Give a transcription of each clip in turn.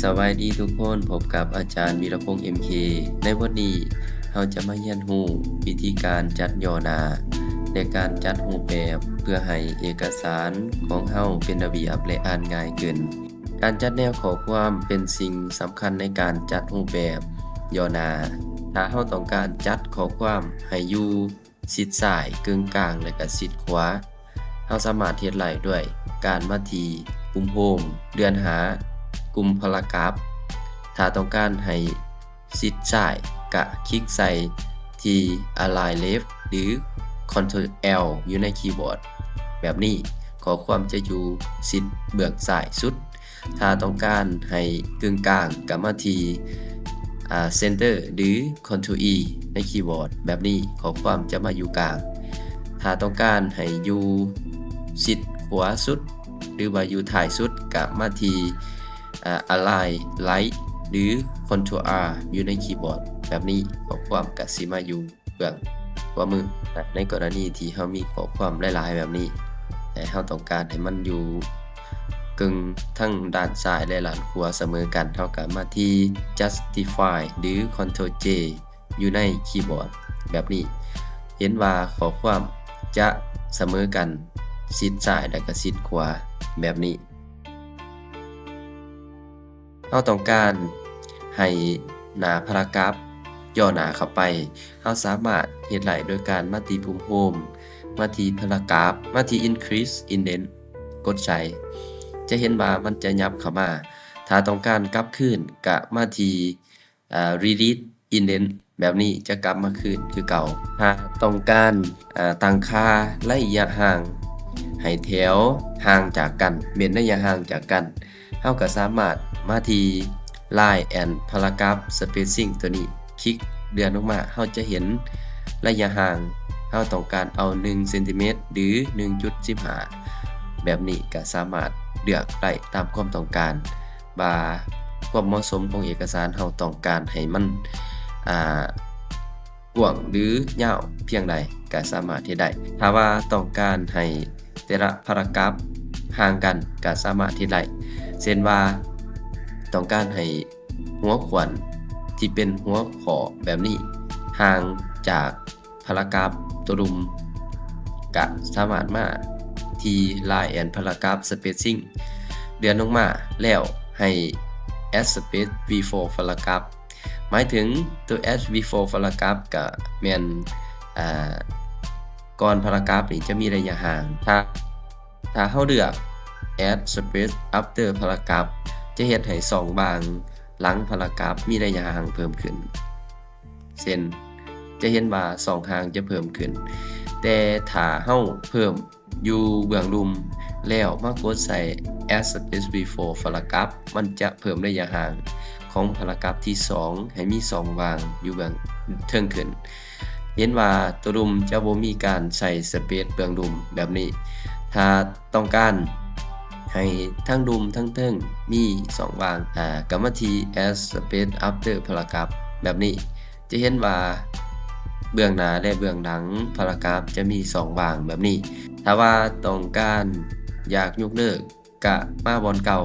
ສະບາຍດີທຸກຄົນ, ພົບກັບອາຈານ ວິລະພົງ ເອັມເຄ. ໃນວັນນີ້ເຮົາຈະມາຮຽນຮູ້ວິທີການຈັດຫຍໍ້ໜ້າ ແລະ ການຈັດຮູບແບບ ເພື່ອໃຫ້ເອກະສານຂອງເຮົາເປັນລະບຽບ ແລະ ອ່ານງ່າຍຂຶ້ນ. ການຈັດແນວຂໍ້ຄວາມເປັນສິ່ງສຳຄັນໃນການຈັດຮູບແບບຫຍໍ້ໜ້າ. ຖ້າເຮົາຕ້ອງການຈັດຂໍ້ຄວາມໃຫ້ຢູ່ ຊິດຊ້າຍ, ເຄິ່ງກາງ ແລະ ກະຊິດຂວາ. ເຮົາສາມາດເຮັດໄດ້ດ້ວຍການມາທີ່ປຸ່ມໂຮມ, ເລື່ອນຫາກຸ່ມພາຣາກຣາຟ. ຖ້າຕ້ອງການໃຫ້ຊິດຊ້າຍ, ກະຄລິກໃສ່ທີ່ Align Left ຫຼື Ctrl L ຢູ່ໃນຄີບອດ. ແບບນີ້ ຂໍ້ຄວາມຈະຢູ່ຊິດເບື້ອງຊ້າຍສຸດ. ຖ້າຕ້ອງການໃຫ້ເຄິ່ງກາງ ກະມາທີ່ ອາ Center ຫຼື Ctrl E ໃນຄີບອດ. ແບບນີ້ ຂໍ້ຄວາມຈະມາຢູ່ກາງ. ຖ້າຕ້ອງການໃຫ້ຢູ່ຊິດຂວາສຸດ ຫຼືວ່າຢູ່ທ້າຍສຸດ ກະມາທີ່ ອາ Align Right ຫຼື Ctrl R ຢູ່ໃນຄີບອດ. ແບບນີ້ ຂໍ້ຄວາມກະຊິມາຢູ່ ເບື້ອງຂວາມື. ໃນກໍລະນີທີ່ເຮົາມີຂໍ້ຄວາມຫຼາຍໆແບບນີ້ ແລະ ເຮົາຕ້ອງການໃຫ້ມັນຢູ່ເຄິ່ງທັງດ້ານຊ້າຍ ແລະ ດ້ານຂວາສະເໝີກັນ, ເຮົາກໍມາທີ່ Justify ຫຼື Ctrl J ຢູ່ໃນຄີບອດແບບນີ້. ເຫັນວ່າຂໍ້ຄວາມຈະສະເໝີກັນ ຊິດຊ້າຍ ແລະ ກໍຊິດຂວາແບບນີ້. ເຮົາຕ້ອງການໃຫ້ໜ້າພາຣາກຣາຟຫຍໍ້ໜ້າເຂົ້າໄປ, ເຮົາສາມາດເຮັດໄດ້ໂດຍການມາທີ່ປຸ່ມໂຮມ, ມາທີ່ພາຣາກຣາຟ, ມາທີ່ Increase Indent ກົດໃສ່. ຈະເຫັນວ່າມັນຈະຫຍັບເຂົ້າມາ. ຖ້າຕ້ອງການກັບຄືນ, ກະມາທີ່ ອາ Release Indent ແບບນີ້ຈະກັບມາຄືນຄືເກົ່າ. ຫາກຕ້ອງການ ອາ ຕັ້ງຄ່າໄລຍະຫ່າງໃຫ້ແຖວຫ່າງຈາກກັນ, ເວັ້ນໄລຍະຫ່າງຈາກກັນ, ເຮົາກໍສາມາດມາທີ່ Line and Paragraph Spacing ຕົວນີ້, ຄລິກເລື່ອນລົງມາ, ເຮົາຈະເຫັນໄລຍະຫ່າງ, ເຮົາຕ້ອງການເອົາໜຶ່ງເຊັນຕີແມັດ ຫຼື ໜຶ່ງຈຸດສິບຫ້າ ແບບນີ້ກໍສາມາດເລືອກໄດ້ຕາມຄວາມຕ້ອງການ. ວ່າຄວາມເໝາະສົມຂອງເອກະສານເຮົາຕ້ອງການໃຫ້ມັນ ອາ ກວ້າງ ຫຼື ຍາວພຽງໃດກໍສາມາດເຮັດໄດ້. ຖ້າວ່າຕ້ອງການໃຫ້ແຕ່ລະພາຣາກຣາຟຫ່າງກັນກໍສາມາດເຮັດໄດ້. ເຊັ່ນວ່າ ຕ້ອງການໃຫ້ຫົວຂວັນທີ່ເປັນຫົວຂໍ້ແບບນີ້ຫ່າງຈາກ ພາຣາກຣາຟຕົວລຸ່ມ, ກະສາມາດມາທີ່ Line and Paragraph Spacing ເລື່ອນລົງມາແລ້ວໃຫ້ Add Space Before Paragraph ໝາຍເຖິງຕົວ Add Before Paragraph ກະແມ່ນ ອາ ກ່ອນພາຣາກຣາຟນີ້ຈະມີໄລຍະຫ່າງ. ຖ້າ ຖ້າເຮົາເລືອກ Add Space After Paragraph ຈະເຮັດໃຫ້ຊ່ອງວ່າງຫຼັງພາຣາກຣາຟມີໄລຍະຫ່າງເພີ່ມຂຶ້ນ. ເຊັ່ນ ຈະເຫັນວ່າຊ່ອງຫ່າງຈະເພີ່ມຂຶ້ນ, ແຕ່ຖ້າເຮົາເພີ່ມຢູ່ເບື້ອງລຸ່ມ ແລ້ວມາກົດໃສ່ Add Space Before Paragraph ມັນຈະເພີ່ມໄລຍະຫ່າງຂອງພາຣາກຣາຟທີສອງໃຫ້ມີຊ່ອງວ່າງຢູ່ເບື້ອງເທິງຂຶ້ນ. ເຫັນວ່າຕົວລຸ່ມຈະບໍ່ມີການໃສ່ Space ເບື້ອງລຸ່ມແບບນີ້. ຖ້າ ຕ້ອງການໃຫ້ທັງລຸ່ມທັງເທິງມີຊ່ອງວ່າງ, ອາ, ກໍມາທີ່ Add Space After Paragraph ແບບນີ້. ຈະເຫັນວ່າເບື້ອງໜ້າ ແລະ ເບື້ອງຫຼັງພາຣາກຣາຟຈະມີຊ່ອງວ່າງແບບນີ້. ຖ້າວ່າຕ້ອງການຢາກຍົກເລີກ, ກະມາບ່ອນເກົ່າ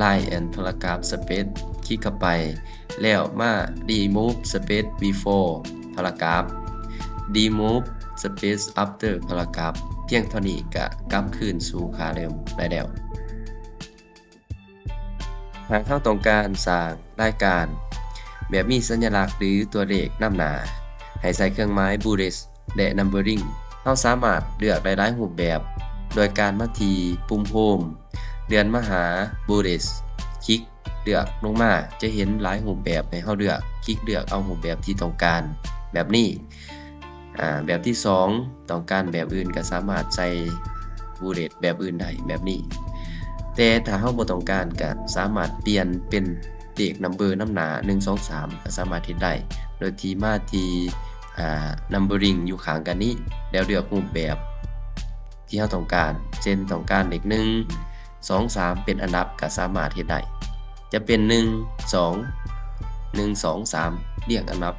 Line and Paragraph Space ຄລິກເຂົ້າໄປ ແລ້ວມາ Remove Space Before Paragraph, Remove Space After Paragraph. ພຽງເທົ່ານີ້ກະກັບຄືນສູ່ຄ່າເດີມໄດ້ແລ້ວ. ຫາກເຮົາຕ້ອງການສ້າງລາຍການແບບມີສັນຍະລັກ ຫຼື ຕົວເລກນຳໜ້າ, ໃຫ້ໃສ່ເຄື່ອງໝາຍ Bullets ແລະ Numbering. ເຮົາສາມາດເລືອກໄດ້ຫຼາຍຮູບແບບ ໂດຍການມາທີ່ປຸ່ມ Home, ເລື່ອນມາຫາ Bullets, ຄລິກເລືອກລົງມາ, ຈະເຫັນຫຼາຍຮູບແບບໃຫ້ເຮົາເລືອກ. ຄລິກເລືອກເອົາຮູບແບບທີ່ຕ້ອງການແບບນີ້. ອາ, ແບບທີສອງ, ຕ້ອງການແບບອື່ນກໍສາມາດໃສ່ Bullet ແບບອື່ນໄດ້ແບບນີ້. ແຕ່ຖ້າເຮົາບໍ່ຕ້ອງການ ກໍສາມາດປ່ຽນເປັນເລກ Number ນຳໜ້າ ໜຶ່ງ ສອງ ສາມ ກໍສາມາດເຮັດໄດ້ ໂດຍທີ່ມາທີ່ ອາ Numbering ຢູ່ຂ້າງກັນນີ້ ແລ້ວເລືອກຮູບແບບທີ່ເຮົາຕ້ອງການ ເຊັ່ນ ຕ້ອງການເລກ ໜຶ່ງ ສອງ ສາມ ເປັນອັນດັບ ກໍສາມາດເຮັດໄດ້. ຈະເປັນ ໜຶ່ງ ສອງ ໜຶ່ງ ສອງ ສາມ ລຽງອັນດັບ.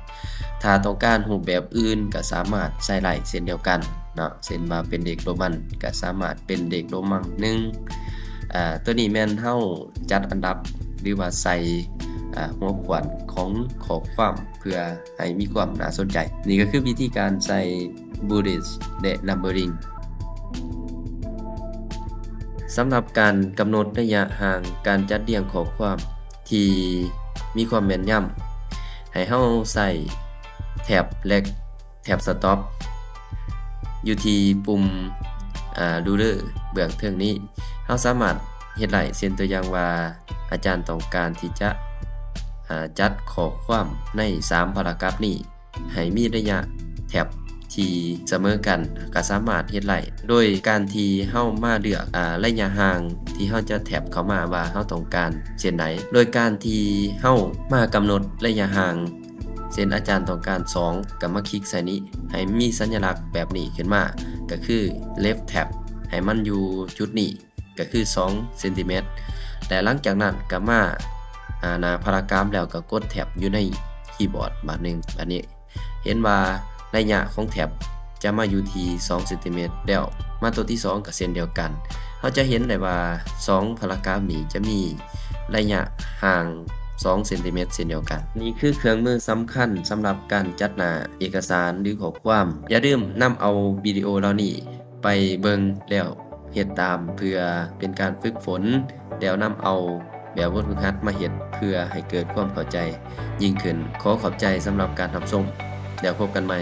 ຖ້າຕ້ອງການຮູບແບບອື່ນກໍສາມາດໃສ່ໄດ້ເຊັ່ນດຽວກັນເນາະ, ເຊັ່ນວ່າເປັນເລກໂຣມັນ ກໍສາມາດເປັນເລກໂຣມັນ ໜຶ່ງ. ອາ ຕົວນີ້ແມ່ນເຮົາຈັດອັນດັບ ຫຼືວ່າໃສ່ ອາ ຫົວຂວັນຂອງຂໍ້ຄວາມ ເພື່ອໃຫ້ມີຄວາມໜ້າສົນໃຈ. ນີ້ກໍຄືວິທີການໃສ່ bullets ແລະ numbering. ສຳລັບການກຳນົດໄລຍະຫ່າງການຈັດລຽງຂໍ້ຄວາມທີ່ມີຄວາມແມ່ນຍຳ, ໃຫ້ເຮົາໃຊ້ແທັບ ແລະ ແທັບ stop ຢູ່ທີ່ປຸ່ມ ອາ ruler ເບື້ອງເທິງນີ້. ເຮົາສາມາດເຮັດໄດ້ ເຊັ່ນຕົວຢ່າງວ່າ ອາຈານຕ້ອງການທີ່ຈະ ອາ ຈັດຂໍ້ຄວາມໃນສາມພາຣາກຣາຟນີ້ ໃຫ້ມີໄລຍະແທັບທີ່ສະເໝີກັນ ກໍສາມາດເຮັດໄດ້ ໂດຍການທີ່ເຮົາມາເລືອກ ອາ ໄລຍະຫ່າງທີ່ເຮົາຈະແທັບເຂົ້າມາວ່າເຮົາຕ້ອງການເຊັ່ນໃດ. ໂດຍການທີ່ເຮົາມາກຳນົດໄລຍະຫ່າງ ເຊັ່ນອາຈານຕ້ອງການສອງ ກໍມາຄລິກໃສ່ນີ້ ໃຫ້ມີສັນຍະລັກແບບນີ້ຂຶ້ນມາ ກໍຄື left tab ໃຫ້ມັນຢູ່ຈຸດນີ້ ກໍຄືສອງເຊັນຕີແມັດ ແລະ ຫຼັງຈາກນັ້ນກໍມາ ອາ ໜ້າພາຣາກຣາຟ ແລ້ວກໍກົດແທັບຢູ່ໃນຄີບອດບາດໜຶ່ງ. ບາດນີ້ເຫັນວ່າໄລຍະຂອງແທັບຈະມາຢູ່ທີ່ສອງເຊັນຕີແມັດ ແລ້ວມາຕົວທີສອງກໍເຊັ່ນດຽວກັນ. ເຮົາຈະເຫັນໄດ້ວ່າສອງພາຣາກຣາຟນີ້ຈະມີໄລຍະຫ່າງສອງເຊັນຕີແມັດເຊັ່ນດຽວກັນ. ນີ້ຄືເຄື່ອງມືສຳຄັນສຳລັບການຈັດໜ້າເອກະສານ ຫຼື ຂໍ້ຄວາມ. ຢ່າລືມນຳເອົາວິດີໂອເຫຼົ່ານີ້ ໄປເບິ່ງແລ້ວເຮັດຕາມ ເພື່ອເປັນການຝຶກຝົນ ແລ້ວນຳເອົາແບບບົດຝຶກຫັດມາເຮັດ ເພື່ອໃຫ້ເກີດຄວາມເຂົ້າໃຈຍິ່ງຂຶ້ນ. ຂໍຂອບໃຈສຳລັບການຮັບຊົມ ແລ້ວພົບກັນໃໝ່.